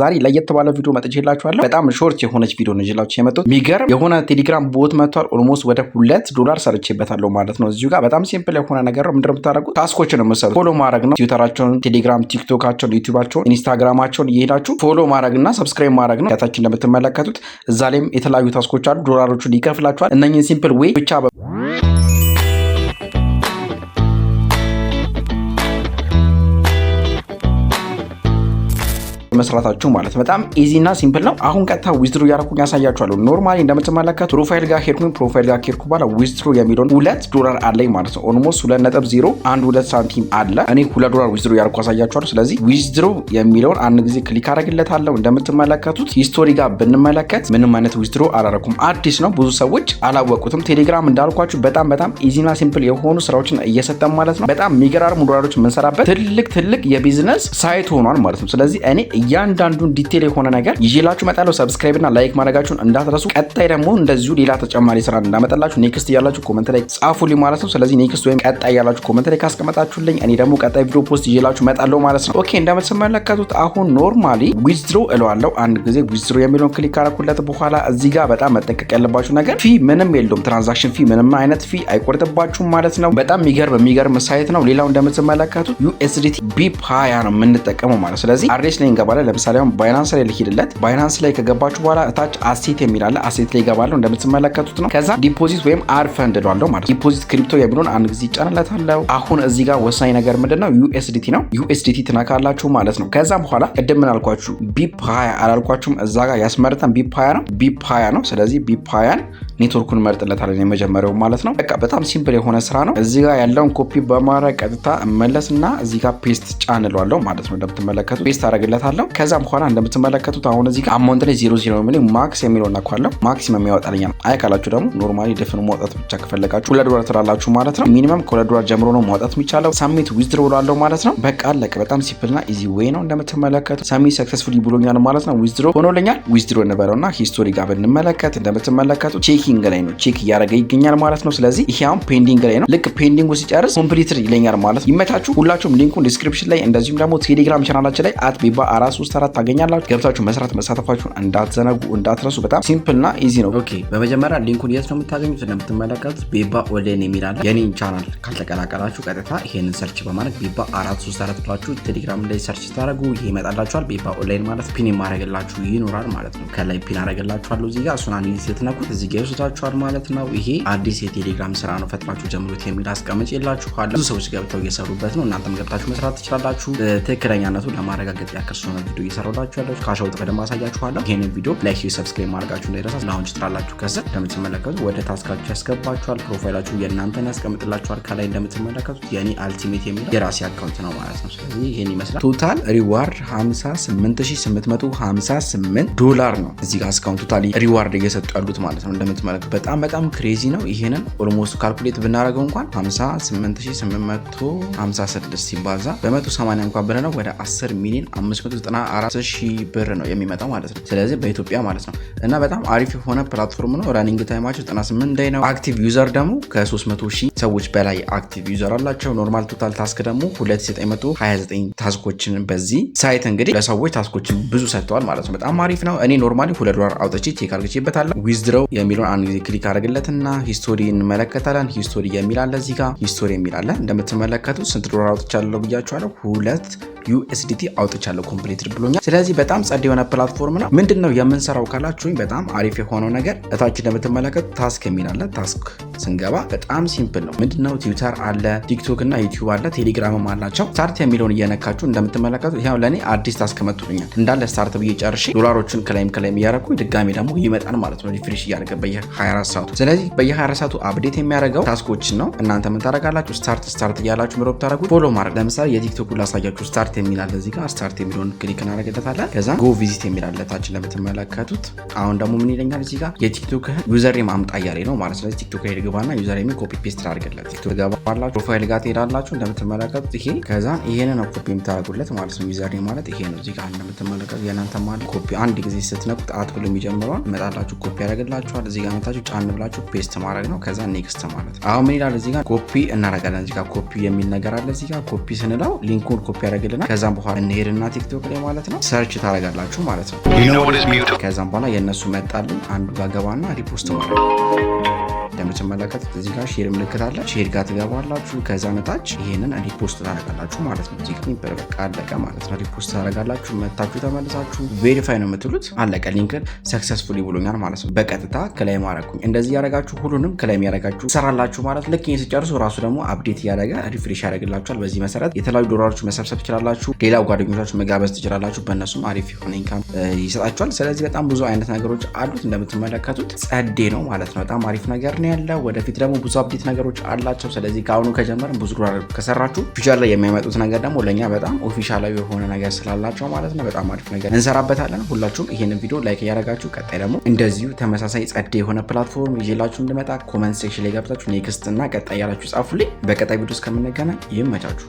ዛሬ ለየት ባለ ቪዲዮ መጥቼላችኋለሁ። በጣም short የሆነች ቪዲዮ ነው ይዤላችሁ የመጣሁት። የሚገርም የሆነ ቴሌግራም bot መጥቷል። Almost ወደ 2 ዶላር ሰርቼበታለሁ ማለት ነው። እዚሁ ጋር በጣም simple የሆነ ነገር ነው። ምንድነው የምታደርጉት? Task ኦችን ነው የምትሰሩት። Follow ማድረግ ነው። ትዊተራቸውን፣ ቴሌግራም፣ ቲክቶካቸውን፣ ዩቲዩባቸውን፣ ኢንስታግራማቸውን እየሄዳችሁ follow ማድረግ እና subscribe ማድረግ ነው። ከታች እንደምትመለከቱት እዛ ላይም የተለያዩ task ኦች አሉ። ዶላሮቹን ይከፍላችኋል። እነኝን simple way ብቻ መስራታችሁ ማለት በጣም easy እና simple ነው። አሁን ቀጥታ withdraw እያደረኩኝ ያሳያችኋለሁ። Normally እንደምትመለከቱ profile ጋር ሄድኩኝ። Profile ጋር ከሄድኩ በኋላ withdraw የሚለውን 2 ዶላር አለኝ ማለት ነው። Almost 2.012 ሳንቲም አለ። እኔ 2 ዶላር withdraw እያደረኩ አሳያችኋለሁ። ስለዚህ withdraw የሚለውን አንድ ጊዜ click አደረግለታለሁ። እንደምትመለከቱት history ጋር ብንመለከት ምንም አይነት withdraw አላረኩም። አዲስ ነው፣ ብዙ ሰዎች አላወቁትም። ቴሌግራም እንዳልኳችሁ በጣም በጣም easy ና simple የሆኑ ስራዎችን እየሰጠን ማለት ነው። በጣም የሚገራርሙ ዶላሮች የምንሰራበት ትልቅ ትልቅ የ business site ሆኗል ማለት ነው። ስለዚህ እኔ እያንዳንዱን detail የሆነ ነገር ይዤላችሁ እመጣለሁ። Subscribe እና like ማድረጋችሁን እንዳትረሱ። ቀጣይ ደግሞ እንደዚሁ ሌላ ተጨማሪ ስራ እንዳመጣላችሁ next እያላችሁ comment ላይ ጻፉልኝ ማለት ነው። ስለዚህ next ወይም ቀጣይ እያላችሁ comment ላይ ካስቀመጣችሁልኝ እኔ ደግሞ ቀጣይ ቪዲዮ post ይዤላችሁ እመጣለሁ ማለት ነው። Okay፣ እንደምትመለከቱት አሁን normally withdraw እለዋለሁ። አንድ ጊዜ withdraw የሚለውን click ካረኩለት በኋላ እዚህ ጋር በጣም መጠንቀቅ ያለባችሁ ነገር fee ምንም የለውም። Transaction fee ምንም አይነት fee አይቆርጥባችሁም ማለት ነው። በጣም የሚገርም የሚገርም site ነው። ሌላው እንደምትመለከቱት USDT BEP 20 ነው የምንጠቀመው ማለት። ስለዚህ address ላይ እንገባለን። ለምሳሌ አሁን ባይናንስ ላይ ልሂድለት። ባይናንስ ላይ ከገባችሁ በኋላ እታች asset የሚል አለ። Asset ላይ ይገባለሁ እንደምትመለከቱት ነው። ከዛ deposit ወይም add fund እለዋለሁ ማለት ነው። Deposit crypto የሚለውን አንድ ጊዜ ይጫንለታለሁ። አሁን እዚህ ጋር ወሳኝ ነገር ምንድነው? USDT ነው። USDT ትነካላችሁ ማለት ነው። ከዛም በኋላ ቅድም ምን አልኳችሁ? BEP 20 አላልኳችሁም? እዛ ጋር ያስመርጠን BEP 20 ነው። BEP 20 ነው። ስለዚህ BEP 20ን ኔትወርኩን መርጥለታለን የመጀመሪያው ማለት ነው። በቃ በጣም simple የሆነ ስራ ነው። እዚህ ጋር ያለውን ኮፒ በማድረግ ቀጥታ እመለስና እዚህ ጋር paste ጫን እለዋለሁ ማለት ነው። እንደምትመለከቱት paste አደርግለታለሁ። ከዛም በኋላ እንደምትመለከቱት አሁን እዚህ ጋር amount ላይ zero zero የሚለው max የሚለውን ነኳለሁ። Maximum ያወጣልኛል። አይ ካላችሁ ደግሞ normally ድፍን ማውጣት ብቻ ከፈለጋችሁ 2 ዶላር ትላላችሁ ማለት ነው። Minimum ከ2 ዶላር ጀምሮ ነው ማውጣት የሚቻለው። Submit withdraw እለዋለሁ ማለት ነው። በቃ አለቀ። በጣም simple ና easy way ነው። እንደምትመለከቱት submit successfully ብሎኛል ማለት ነው። Withdraw ሆኖልኛል። Withdraw እንበለውና history ጋር ብንመለከት እንደምትመለከቱት checking ላይ ነው፣ check እያደረገ ይገኛል ማለት ነው። ስለዚህ ይሄ አሁን pending ላይ ነው። ልክ pending ኡ ሲጨርስ completed ይለኛል ማለት ነው። ይመቻችሁ። ሁላችሁም link ኡን description ላይ እንደዚሁም ደግሞ ቴሌግራም ቻናላችን ላይ @ቤባ434 ታገኛላችሁ። ገብታችሁ መስራት መሳተፋችሁን እንዳትዘነጉ፣ እንዳትረሱ። በጣም simple እና easy ነው። Okay፣ በመጀመሪያ link ኡን የት ነው የምታገኙት? እንደምትመለከቱት ቤባ ኦንላይን የሚል አለ። የኔን ቻናል ካልተቀላቀላችሁ ቀጥታ ይሄንን search በማድረግ ቤባ 434 ብላችሁ ቴሌግራም ላይ search ስታደርጉ ይሄ ይመጣላችኋል። ቤባ ኦንላይን ማለት pin የማደርግላችሁ ይኖራል ማለት ነው። ከላይ pin አደርግላችኋለሁ እዚህ ጋር፣ እሱን አንድ ጊዜ ስትነኩት እዚህ ጋር ይወስዳችኋል ማለት ነው። ይሄ አዲስ የቴሌግራም ስራ ነው፣ ፈጥናችሁ ጀምሩት የሚል አስቀምጬላችኋለሁ። ብዙ ሰዎች ገብተው እየሰሩበት ነው። እናንተም ገብታችሁ መስራት ትችላላችሁ። ትክክለኛነቱን ለማረጋገጥ ያክል ስለሆነ ቪዲዮ እየሰራሁላችሁ ያለሁ cash out በደንብ አሳያችኋለሁ። ይሄንን ቪዲዮ like፣ subscribe ማድረጋችሁ እንዳይረሳ። Launch ትላላችሁ። ከስር እንደምትመለከቱት ወደ task ኣችሁ ያስገባችኋል። Profile ኣችሁ የእናንተን ያስቀምጥላችኋል። ከላይ እንደምትመለከቱት የኔ ultimate የሚለው የራሴ account ነው ማለት ነው። ስለዚህ ይሄን ይመስላል። Total reward 58,858 ዶላር ነው እዚህ ጋር እስካሁን totally reward እየሰጡ ያሉት ማለት ነው። እንደምትመለከቱት በጣም በጣም crazy ነው። ይሄንን almost calculate ብናደርገው እንኳን 58,856 ሲባዛ በ180 እንኳን ብለነው ወደ 10 ሚሊዮን 594 ሺህ ብር ነው የሚመጣው ማለት ነው። ስለዚህ በኢትዮጵያ ማለት ነው እና በጣም አሪፍ የሆነ platform ነው። Running time ኣቸው 98 day ነው። Active user ደግሞ ከ300 ሺህ ሰዎች በላይ active user አላቸው። Normal total task ደግሞ 2929 task ኦችን በዚህ site እንግዲህ ለሰዎች task ኦችን ብዙ ሰጥተዋል ማለት ነው። በጣም አሪፍ ነው። እኔ normally 2 ዶላር አውጥቼ check አድርጌበታለሁ። Withdraw የሚለውን አንድ ጊዜ click አድርግለትና history እንመለከታለን። History የሚል አለ፣ እዚህ ጋር history የሚል አለ። እንደምትመለከቱት ስንት ዶላር አውጥቻለሁ ብያችኋለሁ። 2 USDT አውጥቻለሁ፣ completed ብሎኛል። ስለዚህ በጣም ጸድ የሆነ platform ነው። ምንድን ነው የምንሰራው ካላችሁኝ በጣም አሪፍ የሆነው ነገር እታች እንደምትመለከቱ task የሚል አለ። Task ስንገባ በጣም simple ነው። ምንድነው? ትዊተር አለ፣ ቲክቶክ እና ዩቲዩብ አለ፣ ቴሌግራምም አላቸው። Start የሚለውን እየነካችሁ እንደምትመለከቱ ያው ለእኔ አዲስ task መጥቶልኛል። እንዳለ start ብዬ ጨርሼ ዶላሮችን claim claim እያደረኩ ድጋሚ ደግሞ ይመጣል ማለት ነው። Refresh እያደረገ በየ24 ሰዓቱ። ስለዚህ በየ24 ሰዓቱ update የሚያደርገው task ኦችን ነው። እናንተ ምን ታደርጋላችሁ? Start start እያላችሁ ምሮ ታደርጉ follow ማድረግ። ለምሳሌ የቲክቶኩን ላሳያችሁ። Start የሚል አለ እዚህ ጋር፣ start የሚለውን click እናደርግለታለን። ከዛ go visit የሚል አለ ታች እንደምትመለከቱት። አሁን ደግሞ ምን ይለኛል እዚህ ጋር? የቲክቶክ username አምጣ እያለኝ ነው ማለት። ስለዚህ ቲክቶክ ላይ ልግባ። ልግባና username copy paste ላድርግለት። ቲክቶክ ገባላችሁ፣ profile ጋር ትሄዳላችሁ። እንደምትመለከቱት ይሄ ከዛን ይሄን ነው ኮፒ የምታደርጉለት ማለት ነው። Username ማለት ይሄ ነው። እዚህ ጋር እንደምትመለከቱት የእናንተ ማለት ኮፒ አንድ ጊዜ ስትነኩት at ብሎ የሚጀምረውን መጣላችሁ ኮፒ ያደርግላችኋል። እዚህ ጋር መታችሁ ጫን ብላችሁ paste ማድረግ ነው። ከዛ next ማለት ነው። አሁን ምን ይላል? እዚህ ጋር ኮፒ እናደርጋለን። እዚህ ጋር ኮፒ የሚል ነገር አለ። እዚህ ጋር ኮፒ ስንለው link ኡን copy ያደርግልናል። ከዛም በኋላ እንሄድና ቲክቶክ ላይ ማለት ነው search ታደርጋላችሁ ማለት ነው። You know what is mute? ከዛም በኋላ የእነሱ መጣልን። አንዱ ጋር ገባና repost ማድረግ። እንደምትመለከቱት እዚህ ጋር share ምልክት አለ። Share ጋር ትገባላችሁ። ከዛ መታች ይሄንን repost ታደርጋላችሁ ማለት ነው። እዚህ ጋር በቃ አለቀ ማለት ነው። Repost ታደርጋላችሁ። መታችሁ ተመልሳችሁ verify ነው የምትሉት። አለቀ። Link ን successfully ብሎኛል ማለት ነው። በቀጥታ claim አረኩኝ። እንደዚህ ያደረጋችሁ ሁሉንም claim ያደረጋችሁ ትሰራላችሁ ማለት። ልክ ይህን ስጨርሱ ራሱ ደግሞ update እያደረገ refresh ያደርግላችኋል። በዚህ መሰረት የተለያዩ ዶላሮች መሰብሰብ ትችላላችሁ። ሌላው ጓደኞቻችሁ መጋበዝ ትችላላችሁ። በእነሱም አሪፍ የሆነ income ይሰጣችኋል። ስለዚህ በጣም ብዙ አይነት ነገሮች አሉት። እንደምትመለከቱት ጸዴ ነው ማለት ነው። በጣም አሪፍ ነገር ነው ያለው። ወደፊት ደግሞ ብዙ update ነገሮች አላቸው። ስለዚህ ከአሁኑ ከጀመርን ብዙ ዶላር ከሰራችሁ future ላይ የሚያመጡት ነገር ደግሞ ለእኛ በጣም official ኣዊ የሆነ ነገር ስላላቸው ማለት ነው በጣም አሪፍ ነገር እንሰራበታለን። ሁላችሁም ይሄንን ቪዲዮ like እያደረጋችሁ ቀጣይ ደግሞ እንደዚሁ ተመሳሳይ ጸዴ የሆነ platform ይዤላችሁ እንድመጣ comment section ላይ ገብታችሁ next እና ቀጣይ ያላችሁ ጻፉልኝ። በቀጣይ ቪዲዮ እስከምንገናኝ ይመቻችሁ።